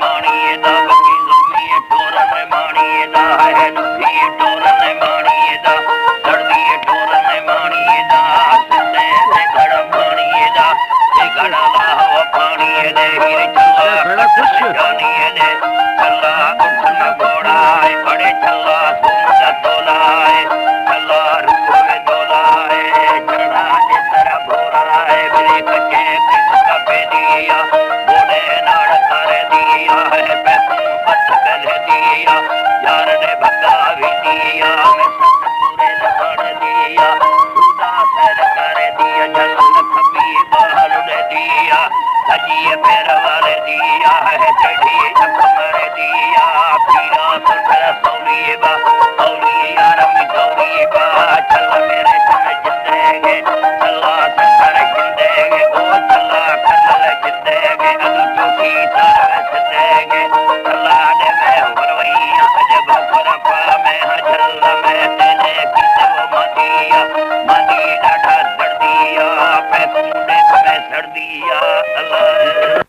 ماݨی دا بکی زلمی ٹورن ماݨی دا ہے، ݙکھی ٹورن ماݨی دا، سڑدی ٹورن ماݨی دا، سندے دے گھڑ ماݨی دا، دے گھڑ لاہو پاݨی دے، ہیر چلا کٹ جانی دے، چلا اٹھ نہ گھوڑا ہے، بڑے چلا سوم دا تولا ہے، چلا روح میں دولا ہے، جڑا جترا بھورا ہے، بلے کچے کس کا پہ دیا، بوڑے ناڑ کر دیا ہے، پیسوں بچ کر دیا، یار نے بھگا بھی دیا، میں ست پورے لبڑ دیا، خدا خیر کر دیا، جل کبھی باہر دے دیا، سجی پیر والے دیا ہے، جڑی اکھ مر دیا، پیرا سر سولی با، سولی یار می سولی با، چل میرے چل جندے گے، چلا سر جندے گے، او چلا کھل جندے گے، ادو چوکی سر سندے گے، چلا دے میں ورویاں عجب خراب میں ہاں، چل میں تینے کی تو مدیا، مدی ڈاڈا سردیا، پہ کونڈے میں سردیا، اللہ۔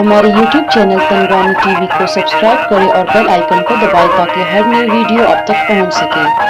हमारे YouTube चैनल तनरानी टीवी को सब्सक्राइब करें और बेल आइकन को दबाएं ताकि हर नई वीडियो आप तक पहुंच सके।